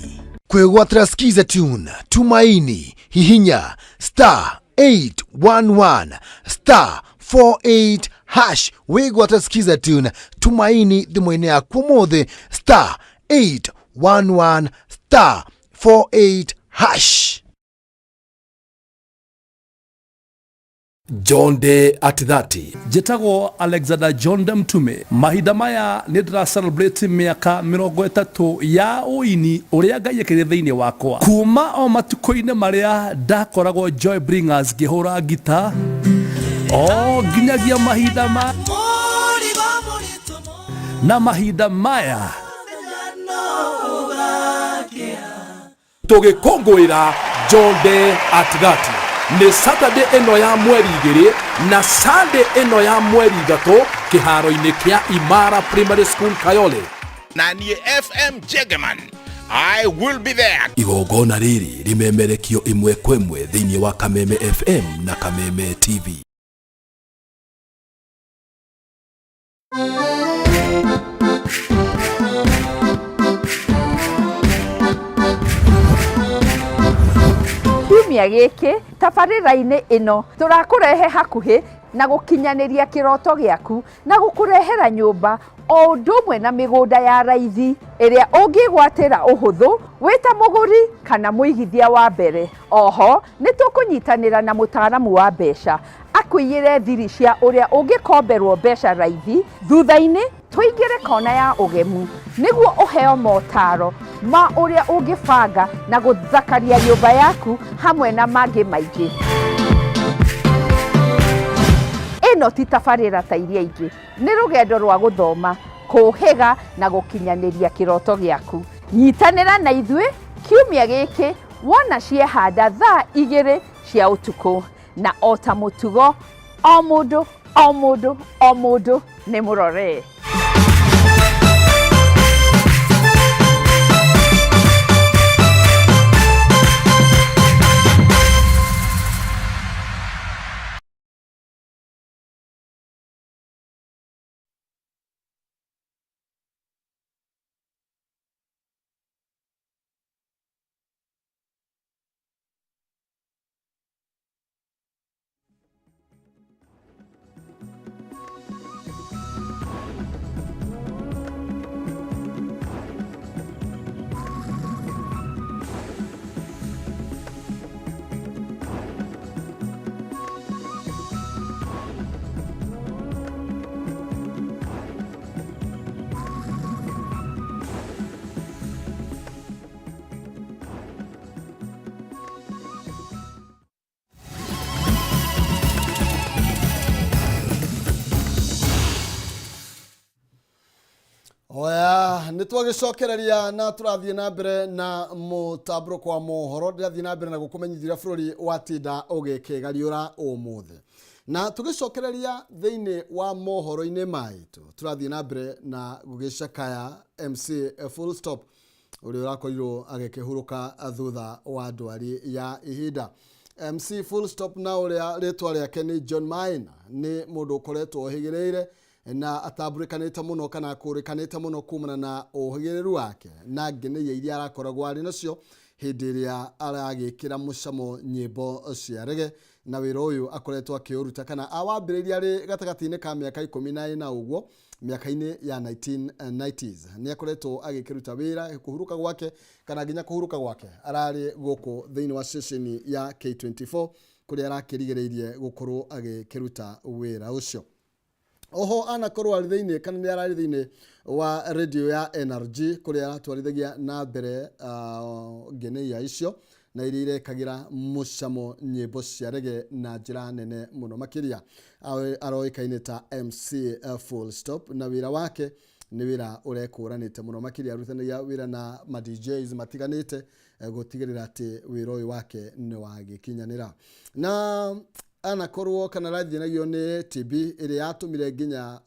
Kwĩgwatĩra Skiza Tune, Tumaini, hihinya star 811 star 48 hash wĩgwatĩra Skiza Tune, Tumaini thimũ-inĩ yaku ũmũthĩ star 811 star 48 hash. John Day at 30. Njĩtagwo Alexander John de Mtume. Mahinda maya nĩ ndĩra celebrate mĩaka 30 ya ũini ũrĩa Ngai ekĩrire thĩinĩ wakwa. Kuma o matukũ-inĩ marĩa ndakoragwo Joy Bringers ngĩhũra ngita o nginyagia mahinda ma Na mahinda maya tũgĩkũngũĩra John Day at 30 nĩ Saturday ĩno ya mweri 2 na Sunday ĩno ya mweri 3 kĩharo-inĩ kĩa Imara Primary School Kayole. Na niĩ FM Jegeman, I will be there. Igongona rĩrĩ rĩmemerekio ĩmwe kwa ĩmwe thĩinĩ wa Kameme FM na Kameme TV. Kiumia gĩkĩ tabarĩra-inĩ ĩno tũrakũrehe hakuhĩ na gũkinyanĩria kĩroto gĩaku na gũkũrehera nyũmba o ũndũ ũmwe na mĩgũnda ya raithi ĩrĩa ũngĩgwatĩra ũhũthũ wĩ ta mũgũri kana mũigithia wa mbere. Oho nĩ tũkũnyitanĩra na mũtaaramu wa mbeca akũiyĩre thiri cia ũrĩa ũngĩkomberwo mbeca raithi thutha-inĩ tũingĩre kona ya ũgemu nĩguo ũheo motaro ma ũrĩa ũngĩbanga na gũthakaria nyũmba yaku hamwe na mangĩ maingĩ. Ĩno ti tabarĩra ta iria ingĩ, nĩ rũgendo rwa gũthoma, kũũhĩga na gũkinyanĩria kĩroto gĩaku. Nyitanĩra na ithuĩ kiumia gĩkĩ wona ciehanda thaa 2 cia ũtukũ, na o ta mũtugo o mũndũ o mũndũ o mũndũ nĩ mũrore. Oya, nĩ twagĩcokereria na tũrathiĩ na mbere na mũtambũrũko wa mohoro. Ndĩrathiĩ na mbere na gũkũmenyithia bũrũri watinda ũgĩkĩgariũra ũmũthĩ. Na tũgĩcokereria thĩinĩ wa mohoro-inĩ maitũ, tũrathiĩ na mbere na gũgĩcakaya MC Full Stop ũrĩa ũrakorirwo agĩkĩhurũka thutha wa ndwari ya ihinda. MC Full Stop na ũrĩa rĩtwa rĩake nĩ John Maina nĩ mũndũ ũkoretwo ũhĩgĩrĩire na atambũrĩkanĩte mũno kana akũrĩkanĩte mũno kumana na ũhĩgĩrĩru wake na ngenĩia iria arakoragwo arĩ nacio hĩndĩ ĩrĩa aragĩkĩra mũcamo nyĩmbo cia rege, na wĩra ũyũ akoretwo akĩũruta kana awambĩrĩirie arĩ gatagatĩ-inĩ ka mĩaka 14 ũguo mĩaka-inĩ ya 1990s. Nĩ akoretwo agĩkĩruta wĩra kũhurũka gwake kana nginya kũhurũka gwake ararĩ gũkũ thĩinĩ wa ceceni ya K24 kũrĩa arakĩrigĩrĩirie gũkorwo agĩkĩruta wĩra ũcio. Oho anakorwo arĩ thĩinĩ kana nĩ ararĩ thĩinĩ wa radio ya NRG kũrĩa aratwarithagia na mbere ngenĩia icio na iria irekagĩra mũcamo nyĩmbo cia rege na njĩra nene mũno makĩria. Aroĩkaine ta MC Full Stop na wĩra wake nĩ wĩra ũrekũranĩte mũno makĩria, arutithanagia wĩra na ma DJs matiganĩte gũtigĩrĩra atĩ wĩra ũyũ wake nĩ wagĩkinyanĩra. Na anakorwo kana arathĩnagio nĩ TB ĩrĩa yatũmire nginya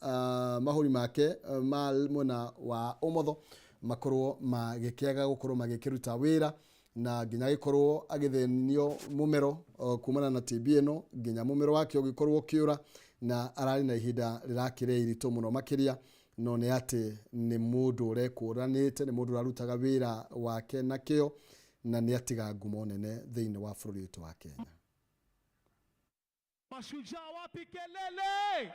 mahũri make ma mwena wa ũmotho makorwo magĩkĩaga gũkorwo magĩkĩruta wĩra, na nginya agĩkorwo agĩthĩnio mũmero kumana na TB ĩno, nginya mũmero wake ũgĩkorwo ũkĩũra, na ararĩ na ihinda rĩrakĩrĩ iritũ mũno makĩria. No nĩ atĩ nĩ mũndũ ũrekũranĩte, nĩ mũndũ ũrarutaga wĩra wake na kĩo, na nĩ atiga ngumo nene thĩinĩ wa bũrũri witũ wa Kenya. Mashujaa wapi kelele?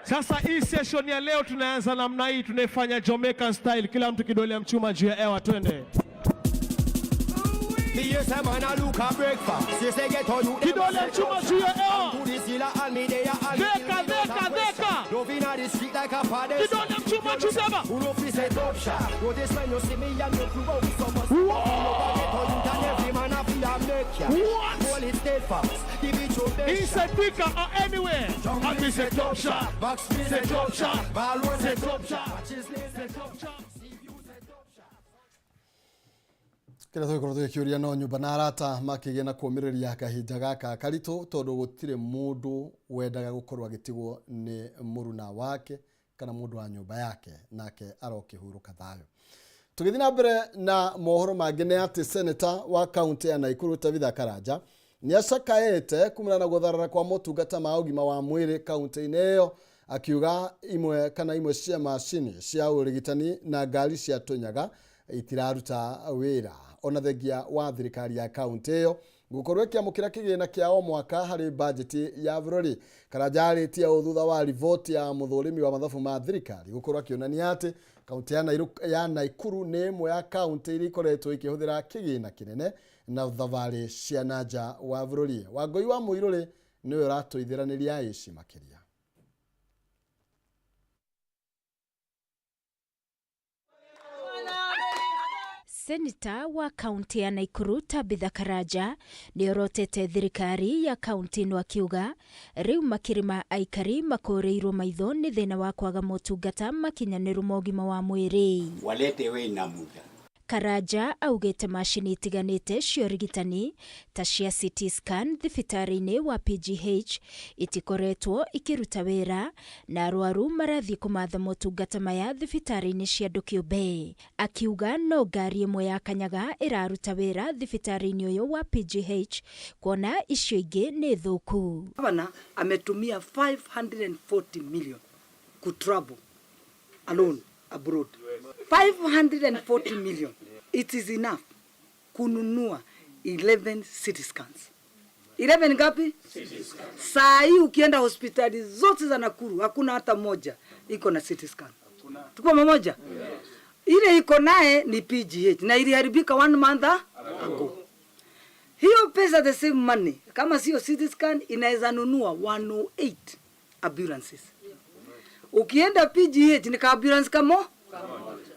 Sasa hii session ya leo tunaanza namna hii, tunaifanya Jamaican style, kila mtu kidole ya mchuma juu ya hewa, twende. Kidole ya mchuma juu ya hewa. Deka, deka, deka. Kidole ya mchuma juu sema. take cash. What? Hold it steadfast. Give it your best He shot. said Thika or anywhere. Jungle And we is say a top shot. Box me Say top shot. Ball was Say a top shot. Watch his name. Say top shot. Kĩrĩa tũgĩkorwo tũgĩkĩũria no nyũmba na arata makĩgĩa na kũũmĩrĩria kahinda gaka karitũ tondũ gũtirĩ mũndũ wendaga gũkorwo agĩtigwo nĩ mũruna wake kana mũndũ wa nyũmba yake nake arokĩhurũka thayũ. Tũgĩthiĩ na mbere na mohoro mangĩ nĩ atĩ seneta wa kaunti ya Naikuru Tabitha Karanja nĩ acakaĩte kumana na gũtharara kwa motungata ma ũgima wa mwĩrĩ kaunti-inĩ ĩyo, akiuga imwe kana imwe cia macini cia ũrigitani na ngari cia tũnyaga itiraruta wĩra. Ona thengia wa thirikari ya kaunti ĩyo gũkorwo ĩkĩamũkĩra kĩgĩna kĩa o mwaka harĩ bajeti ya bũrũri. Karanja arĩtie ũũ thutha wa riboti ya mũthũrimi wa mathabu ma thirikari gũkorwo akĩonania atĩ kaunti ya Naikuru nĩ ĩmwe ya kaunti iria ikoretwo ikĩhũthĩra kĩgĩna kĩnene na thabarĩ cia na nja wa bũrũri. Wangũi wa Mũirũrĩ nĩwe ũratũithĩranĩria ici makĩria. Seneta wa kaunti ya Naikuru Tabitha Karanja nĩorotete thirikari ya kaunti ĩno akiuga rĩu makĩrĩ ma aikari makũrĩirwo maitho nĩ thĩna wa kwaga motungata makinyanĩru ma ũgima wa mwĩrĩ. Walete we na muda. Karanja augĩte macini itiganĩte cia ũrigitani ta cia CT scan thibitarĩ-inĩ wa PGH itikoretwo ikĩruta wĩra na arwaru marathiĩ kũmatha motungata maya thibitarĩ-inĩ cia andũ kĩũmbe. Akiuga no ngari ĩmwe ya kanyaga ĩraruta wĩra thibitarĩ-inĩ ũyũ wa PGH kuona icio ingĩ nĩ thũku. Gavana ametumia 540 million kutravel alone abroad. 540 million. It is enough kununua 11 CT scans. 11 ngapi? Saa hii ukienda hospitali zote za Nakuru hakuna hata moja iko na CT scan. Tuko pamoja? Ile iko naye ni PGH na iliharibika 1 month ago. Hiyo pesa, the same money, kama sio CT scan inaweza nunua 108 ambulances. Ukienda PGH ni ka ambulance kamo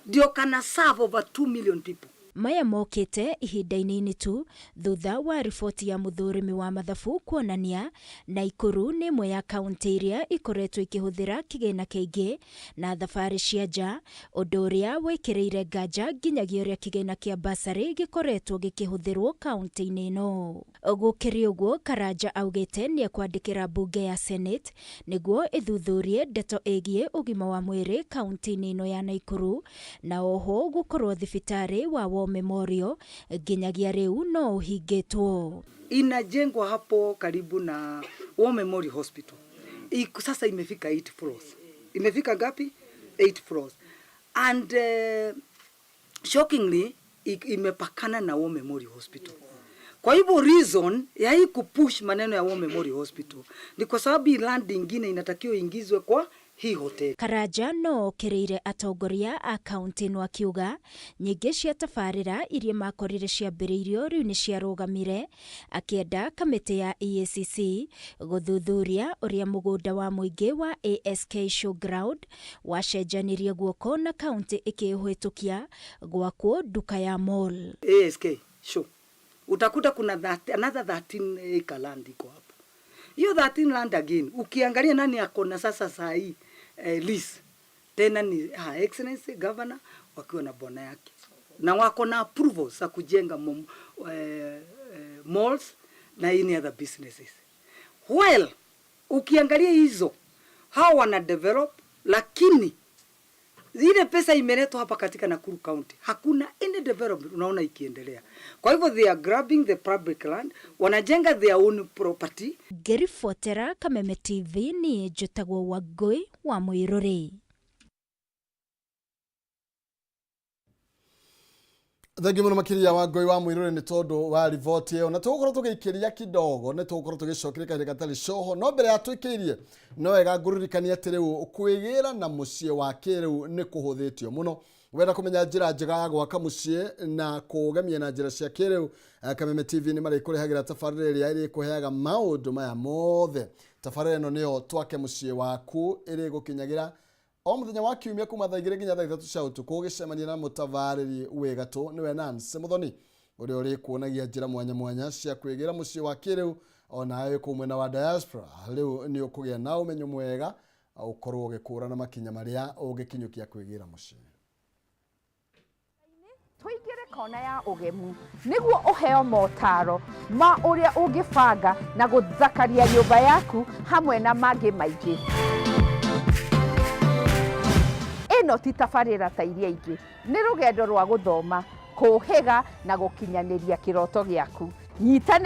ndio kana serve over 2 million people. Maya mokĩte ihinda inini tu thutha wa riboti ya mũthũrimi wa mathabu kuonania Naikuru nĩ ĩmwe ya kaunti iria ikoretwo ikĩhũthĩra kĩgĩna kĩingĩ na thabarĩ cia nja, ũndũ ũrĩa wĩkĩrĩire nganja nginyagia ũrĩa kĩgĩna kĩa basarĩ gĩkoretwo gĩkĩhũthĩrwo kaunti-inĩ ĩno. Gũkĩrĩ ũguo, Karanja augĩte nĩ ekwandĩkĩra mbunge ya Senate nĩguo ĩthuthurie ndeto ĩgiĩ ũgima wa mwĩrĩ kaunti-inĩ ĩno ya Naikuru, na oho gũkorwo thibitarĩ wa War Memorial nginyagia rĩu no ũhingĩtwo. Inajengwa hapo karibu na War Memorial Hospital. Sasa imefika 8 floors. Imefika ngapi? 8 floors. And shockingly imepakana na War Memorial Hospital. Kwa hivyo reason ya hii kupush maneno ya War Memorial Hospital ni kwa sababu hii land ingine inatakiwa ingizwe kwa hii hotel. Karanja no okĩrĩire atongoria a kaunti ĩno akiuga nyingĩ cia tabarĩra iria makorire ciambĩrĩirio rĩu nĩ ciarũgamire, akĩenda kamĩtĩ ya EACC gũthuthuria ũrĩa mũgũnda wa mũingĩ wa ASK Showground wacenjanirie guoko na kaunti ĩkĩũhĩtũkia gwakwo nduka ya mall. ASK Show utakuta kuna another 13 acre land iko hapo. Hiyo 13 land again ukiangalia nani ako na sasa saa hii lease tena ni Her Excellency Governor wakiwa na bwana yake na wako na approvals za kujenga malls na any other businesses. Well, ukiangalia hizo hao wana develop, lakini ile pesa imeletwa hapa katika Nakuru County hakuna any development unaona ikiendelea. Kwa hivyo they are grabbing the public land, wanajenga their own property. Ngĩribotera Kameme TV niĩ njĩtagwo Wangũi wa Mũirũrĩ. Thengiũ mũno makĩria Wangũi wa Mũirũrĩ nĩ tondũ wa riboti ĩyo, na tũgũkorwo tũgĩikĩria kidogo nĩ tũgũkorwo tũgĩcokeria kahinda gatarĩ coho, no mbere ya tũikĩirie no wega ngũririkanie atĩ rĩu kwĩgĩra na mũciĩ wa kĩrĩu nĩ kũhũthĩtio mũno. Wenda kũmenya njĩra njega ya gwaka mũciĩ na kũũgemia na njĩra cia kĩrĩu, Kameme TV nĩ marĩkũrehagĩra tabarĩra ĩrĩa ĩrĩkũheaga maũndũ maya mothe. Tabarĩra ĩno nĩyo Twake Mũciĩ Waku, ĩrĩgũkinyagĩra o mũthenya wa kiumia kuma thaa igĩrĩ nginya thaa ithatũ cia ũtukũ, ũgĩcemania na mũtabarĩri wĩ gatũ nĩwe Nancy Muthoni. Ũrĩa ũrĩkuonagia njĩra mwanya mwanya cia kwĩgĩra mũciĩ wa kĩrĩu onawe kũu mwena wa diaspora. Rĩu nĩ ũkũgĩa na ũmenyo mwega ũkorwo ũgĩkũrana makinya marĩa ũngĩkinyũkia kwĩgĩra mũciĩ. Tũingĩre kona ya ũgemu nĩguo ũheo motaro ma ũrĩa ũngĩbanga na gũthakaria nyũmba yaku hamwe na mangĩ maingĩ. Ĩno ti tabarĩra ta iria ingĩ, nĩ rũgendo rwa gũthoma, kũũhĩga na gũkinyanĩria kĩroto gĩaku. Nyitanĩra.